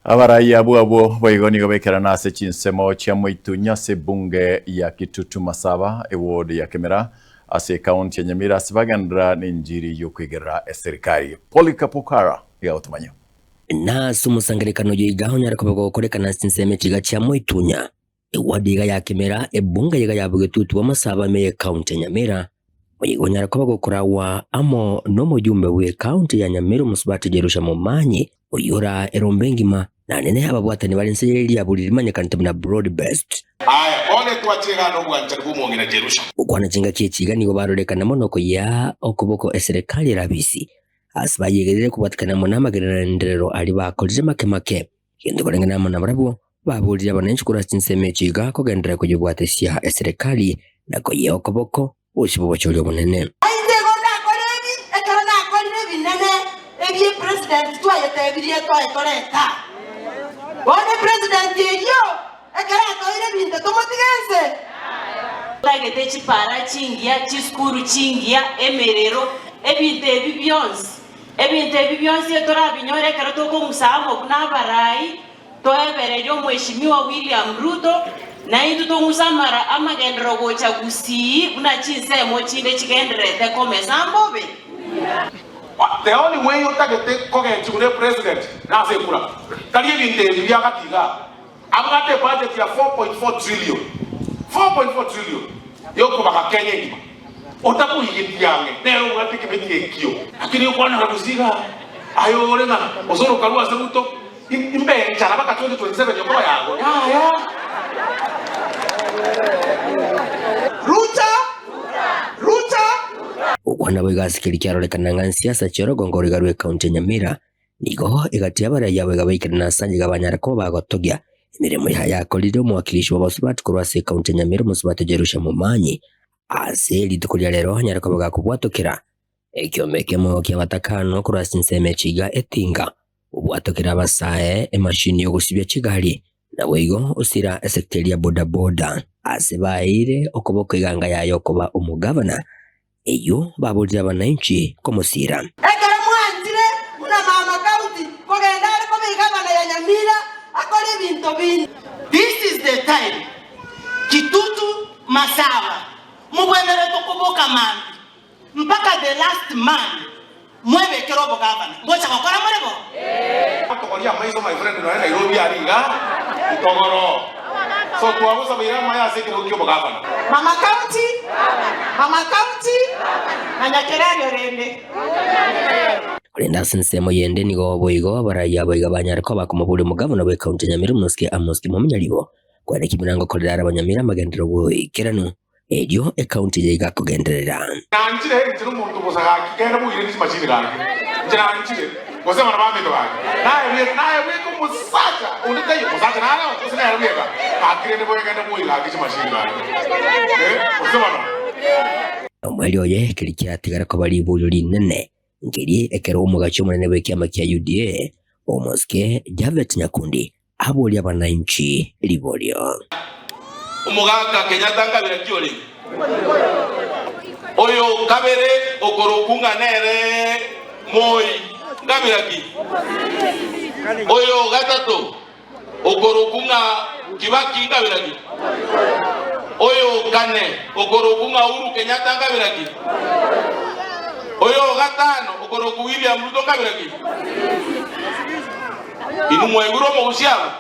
Abarai abwo abwo boigo nigo baikerana ase chinsemo chia Moitunya ase ebunge ya Kitutu Masaba, eward ya Kemera, ase ecounty ya Nyamira ase bagenderera nenjiri yokoigerera eserikari. Polycarp Okara nigo agotomanyia. Na ase omosangererekano oyo iga onyare koba gokorekana ase chinsemo echi iga chia Moitunya, eward iga ya Kemera, ebunge iga ya Bogetutu bw'Amasabo ime y'ecounty ya Nyamira. Oyo onyare koba gokoragwa amo nomojumbe bw'ecounty ya Nyamira omosubati Jerusha Momanyi, oyio ora erombe engima, na nene ababwatani bare inse ye riaburi rimanyekanete buna Broad Based. Aya, bono etwachire iga nobwanchani bw'omong'ina Jerusha. Gokwana chingaki echi iga nigo barorekana mono koyia okoboko eserekari erabisi, ase bayegerire kobwatekana amo namagenderero aria bakorire make make. Gento koreng'ana amo nabarabwo, baborire abananchi korwa ase chinsemo echio iga kogenderera koyebwatesia eserekari na koyia okoboko bosio bw'obochori obonene. Nainche igo ndakore ebi, ekero nakorire ebinene ebi epresident twayetebirie toe toreta. Bono epresident eyio ekero atoeire ebinto tomotige nse? Totagete chipara chingiya, chisukuru chingiya, emerero, ebinto ebi bionsi. Ebinto ebi bionsi torabinyore ekero tokong'usa amo buna abarai, toebererie Omweshimiwa William Ruto, naintwe tong'use amara amagenderero gocha Gusii buna chinsemo chinde chigendererete komesa mbobe. The only way otagete kogechigwa ne president nase ekura, tari ebinto ebi bia gati igaa. Abwate ebudget ya 4.4 trillion, 4.4 trillion, yokobaga Kenya engima. Otamoigetie ang'e nere obwate ekebeti ekio. Lakini okwanera gose iga aye ore ng'a gose orokarwa ase Ruto, imbe enchara mpaka 2027 yokoba yago. Yaya. Ruto! Ruto! Gokwana boigo ase keria kiarorekana ng'a nsiasa chi'orogongo roiga rw'ecounty ya Nyamira Nigo egati y'abarai abo egabaikera ase iga banyare koba bagotogia emeremo yaye yakorire omowakilishi bw'abasubati korwa ase ekaunti ya Nyamira omosubati Jerusha Momanyi ase rituko ria rero anyare koba gakobwatokera ekiombe ekemo ki'abatakano korwa ase ensemo echi iga etinga obwatokera abasae emashini y'ogosibia chigari naboigo osira esekta ya boda boda ase baeire okoboko eganga yaye okoba omogavana Eyio baborire abananchi komosiira. Ekero mwanchire buna mama county kogenda are koba egavana ya Nyamira akore ebinto binde. This is the time Kitutu Masaba mobwenerete koboka mambia mpaka the last man mwebekere obogavana. Ngocha gokora more bo? Togoria amaiso my friend nonya Nairobi aria iga itogoro so twagosabeire amaya ase ekerogo kia obogavana. Mama county, mama county, na Nyakerario rende. Korende ase ensemo yende nigo boigo abarai abo iga banyare koba bakomoboria omogavana bw'ecounty ya Nyamira Omosike Amos Kimomonyaribo kwaneki buna ngokorera are abanyamira amagenderero goikeranu Erio ekaunti eye igakogenderera. Nanchire inche nomonto bosa gaki, kende moiranie chimashini gaki. Inche nanchire, gose abana baminto gaki. Naye bweka, naye bweka omosacha, onde taiyo, omosacha nare oo, gose nere bweka, gaki rende bwegende moi gaki chimashini gaki. Eh, gose bono. Omoerio oye keria kiatigara koba riborio rinene nkeria ekero omogachi omonene bw'ekiama kia UDA, omosike Japhet Nyakundi Aboria abananchi riborio. Omogaka Kenyatta nkabera ki orenge? Oyo kabere okorokwa ng'a nere Moi nkabera ki? Oyo gatato okorokwa ng'a Kibaki nkabera ki? Oyo kane okorokwa ng'a Uhuru Kenyatta nkabera ki? Oyo gatano okorokwa William Ruto nkabera ki? Inwe mwaigure omogusia abo?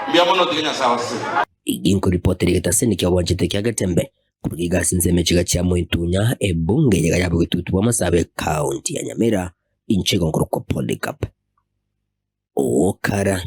Mbuya mono tiga Nyasae abasesenie. Ginkoripotera egetaseni ki'obwanchete kia Getembe korwa iga ase ensemo echiga chia Moitunya, ebunge eyega ya Bogetutu bw'Amasabe ekaunti ya Nyamira, inche igo nkorokwa Polycarp Okara.